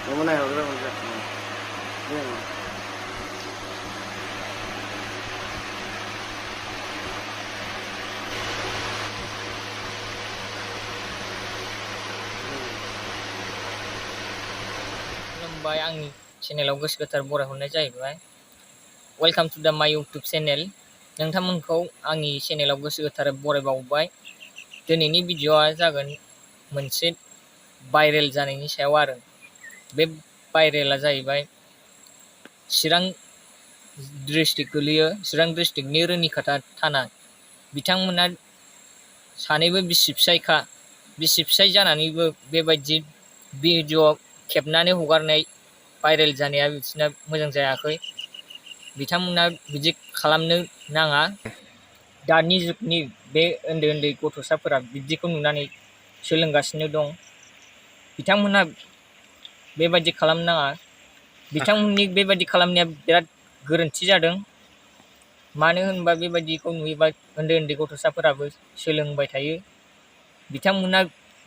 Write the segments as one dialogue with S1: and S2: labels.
S1: Hôm nay học ra một dạng
S2: खुलुमबाय आंनि चेनेलाव गोसो गोथार बरायहरनाय जाहैबाय। वेलकाम टु दा माय इउटुब चेनेल। नोंथांमोनखौ आंनि चेनेलाव गोसो गोथारै बरायबावबाय। दिनैनि भिडिअ'आ जागोन मोनसे भाइरेल जानायनि सायाव आरो बे भाइरेला जाहैबाय चिरां डिस्ट्रिक्ट गोलैयो। चिरां डिस्ट्रिक्टनि रुनिखाता थाना। बिथांमोना सानैबो बिसि फिसाय जानानैबो बेबायदि भिडिअ' खेबनानै हगारनाय भाइरेल जानाया बिसोरना मोजां जायाखै। बिथांमोना बिदि खालामनो नाङा। दानि जुगनि बे उन्दै उन्दै गथ'साफोरा बिदिखौ नुनानै सोलोंगासिनो दं। बिथांमोनहा बेबायदि खालामनो नाङा। बिथांमोननि बेबायदि खालामनाया बिराद गोरोन्थि जादों। मानो होनबा बेबायदिखौ नुयोबा उन्दै उन्दै गथ'साफोराबो सोलोंबाय थायो। बिथांमोना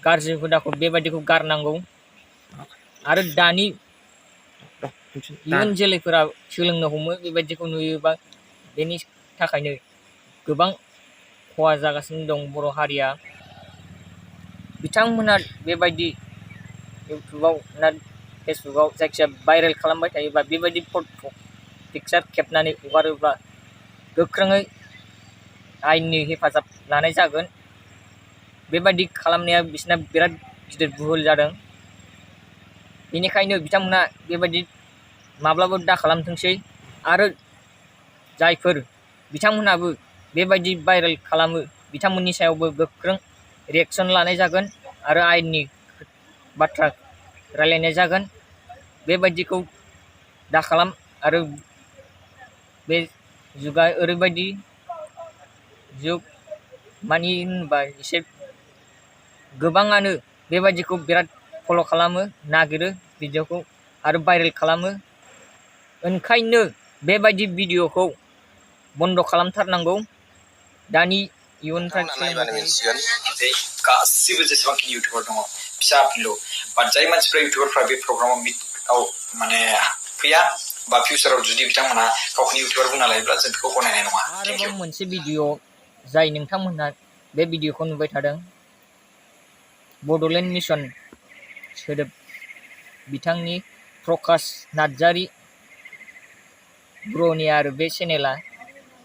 S2: गाज्रि हुदाखौ बेबायदिखौ गारनांगौ आरो दानि इयुन जोलैफोरा सोलोंनो हमो बेबायदिखौ नुयोबा। बेनि थाखायनो गोबां खहा जागासिनो दं बर' हारिया। बिथांमोना बेबायदि इउटुबाव ना फेसबुकाव जायखिजाया भाइरेल खालामबाय थायोबा बेबायदि फट' पिकचार खेबनानै हगारोब्ला गोख्रोङै आयेननि हेफाजाब लानाय जागोन। बेबायदि खालामनाया बिसोरना बिराद गिदिर भुल जादों। बेनिखायनो बिथांमोना बेबायदि माब्लाबा दा खालामथोंसै आरो जायफोर बिथांमोनाबो बेबायदि भाइरेल खालामो बिथांमोननि सायावबो गोख्रों रिएक्सन लानाय जागोन आरो आयेननि बाथ्रा रायलायनाय जागोन। बेबायदिखौ दा खालाम। आरो बे जुगा ओरैबायदि जुग मानि होनबा एसे गोबाङानो बेबायदिखौ बिराद फल' खालामो, नागिरो भिडिअ'खौ आरो भाइरेल खालामो। ओंखायनो बेबायदि भिडिअ'खौ बन्द' खालामथारनांगौ। दानि इयुनफ्रा
S3: नायबानो मिथिगोन जे गासिबो जेसेबांखिनि इउटुबार दङ फिसा फिलौ बाट जाय मानसिफ्रा इउटुबारफ्रा बे प्रग्रामाव माने फैया बा फिउचाराव जुदि बिथांमोना गावखौनो इउटुबार बुंना लायोब्ला जों बेखौ गनायनाय नङा।
S2: आरोबाव मोनसे भिडिअ' जाय नोंथांमोनहा बे भिडिअ'खौ नुबाय थादों, बड'लेण्ड मिसन सोदोब बिथांनि प्रकाश नार्जारि ब्र'नि आरो बे चेनेला।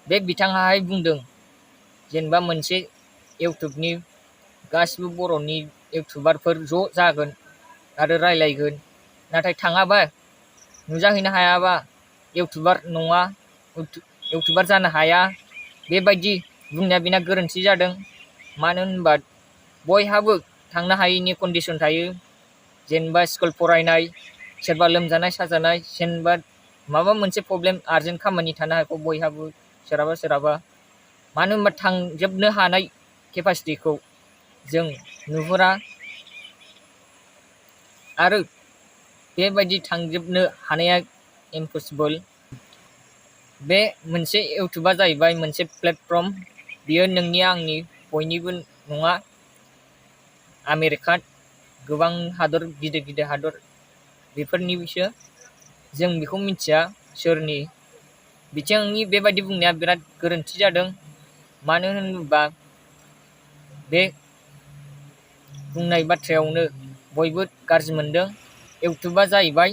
S2: बे बिथाङाहाय बुंदों जेनेबा मोनसे इउटुबनि गासिबो बर'नि इउटुबारफोर ज' जागोन आरो रायलायगोन, नाथाय थाङाबा नुजाहैनो हायाबा इउटुबार नङा, इउटुबार जानो हाया। बेबायदि बुंनाया बेना गोरोन्थि जादों। मानो होनबा बयहाबो थांनो हायैनि कन्डिसन थायो। जेनेबा स्कुल फरायनाय, सोरबा लोमजानाय साजानाय, जेनेबा माबा मोनसे प्रब्लेम आर्जेन्ट खामानि थानो हागौ बयहाबो सोरहाबा। मानो होनबा थांजोबनो हानाय केपासिटिखौ जों नुहुरा आरो बेबायदि थांजोबनो हानाया इम्पसिबोल। बे मोनसे इउटुबा जाहैबाय मोनसे प्लेटफर्म। बियो नोंनि आंनि बयनिबो नङा। आमेरिका गोबां हादर, गिदिर गिदिर हादर बेफोरनिसो। जों बेखौ मिथिया सोरनि। बिथांनि बेबायदि बुंनाया बिराद गोरोन्थि जादों। मानो होनोबा बे बुंनाय बाथ्रायावनो बयबो गाज्रि मोनदों। इउटुबा जाहैबाय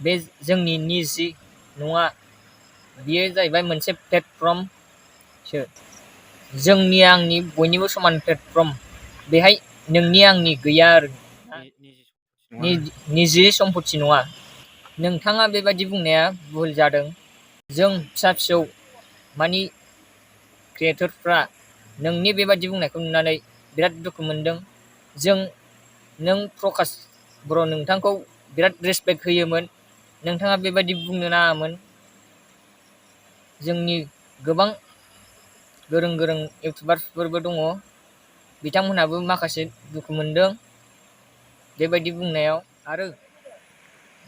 S2: बे जोंनि निजि नङा, बियो जाहैबाय मोनसे प्लेटफर्मसो। जोंनि आंनि बयनिबो समान प्लेटफर्म। बेहाय नोंनि आंनि गैया आरो निजि सम्पति नङा। नोंथाङा बेबायदि बुंनाया भुल जादों। जों फिसा फिसौ मानि क्रियेटरफ्रा नोंनि बेबायदि बुंनायखौ नुनानै बिराद दुखु मोनदों। नों प्रकाश ब्र' नोंथांखौ बिराद रेसपेक्ट होयोमोन। नोंथाङा बेबायदि बुंनो नाङामोन। जोंनि गोबां गोरों गोरों इउटुबारफोरबो दङ, बिथांमोनहाबो माखासे दुखु मोनदों बेबायदि बुंनायाव। आरो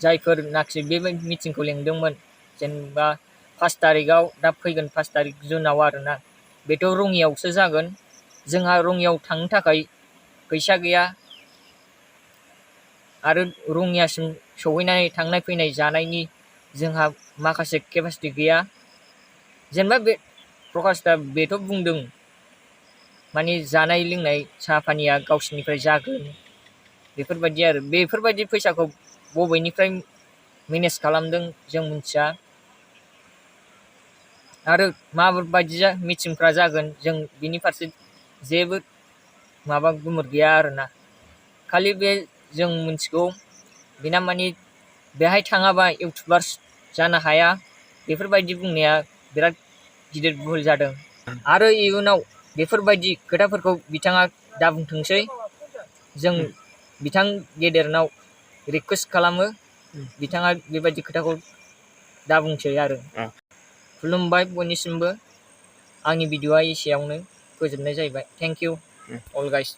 S2: जायफोरनाखि बे मिटिंखौ लेंदोंमोन, जेनेबा 5 तारिखआव, दा फैगोन 5 तारिख जुनाव आरोना, बेथ' रङियावसो जागोन। जोंहा रङियाव थांनो थाखाय फैसा गैया। आरो रङियासिम सहैनानै थांनाय फैनाय जानायनि जोंहा माखासे केपासिटि गैया। जेनेबा बे प्रकास दा बेथ' बुंदों माने जानाय लोंनाय साहा पानिया गावसिनिफ्राय जागोन बेफोरबायदि आरो बेफोरबायदि फैसाखौ बबेनिफ्राय मेनेज खालामदों जों मिथिया आरो माबायदि मिटिंफ्रा जागोन जों बिनि फारसे जेबो माबा गुमुर गैया आरोना। खालि बे जों मिथिगौ बेना माने बेहाय थाङाबा इउटुबार्स जानो हाया बेफोरबायदि बुंनाया बिराद गिदिर भुल जादों आरो इयुनाव बेफोरबायदि खोथाफोरखौ बिथाङा दाबुंथोंसै जों बिथां गेदेरनाव रिकुवेस्ट खालामो बिथाङा बेबायदि खोथाखौ दाबुंसै आरो खुलुमबाय बयनिसिमबो आंनि भिडिअ'आ एसेयावनो फोजोबनाय जाहैबाय। Thank you all guys.